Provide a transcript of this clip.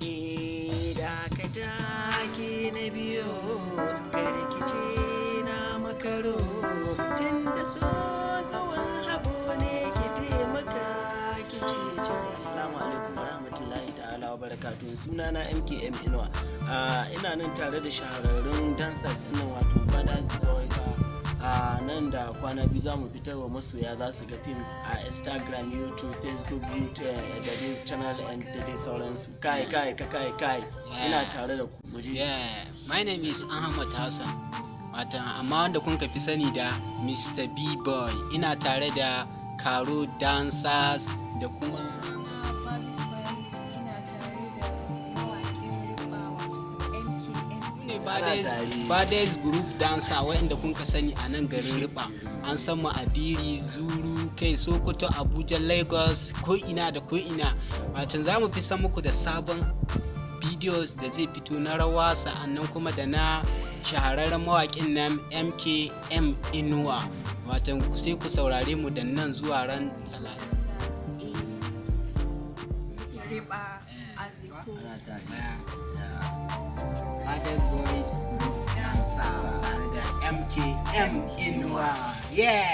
Eh, dakata ke na biyo, kada ki ce na makaro, tunda so zuwan habo ne, ki taimaka ki ce cire. Assalamu alaikum warahmatullahi ta'ala wa barakatuhu. Sunana MKM Inuwa. Ina nan tare da shahararrun dancers ina, wato Brothers Boy. A nan da kwana 2 za mu fitar wa masoya, za su ga fim a Instagram, YouTube, Facebook, YouTube da dai channel and da dai sauransu. Kai kai kai kai, ina tare da ku, muje. Yeah, my name is Ahmad Hassan. Wata amma wanda kun fi sani da Mr. B-Boy. Ina tare da Karo Dancers da kuma Sunana Babis Boys, ina tare da mawaƙin Riba, wato MKM. Ne Baddest Group Dancer waɗanda kun ka sani a nan garin Riba. An san mu a Biri, Zuru, kai Sokoto, Abuja, Lagos, ko ina da ko ina. Watan za mu fi san muku da sabon videos da zai fito na rawa, sa'annan kuma da na shahararren mawaƙin nan MKM Inuwa. Watan sai ku saurare mu da nan zuwa ran Talata. Riba Aziko. Baddest Boys Group Dancer tare da MKM Inuwa. Yeah!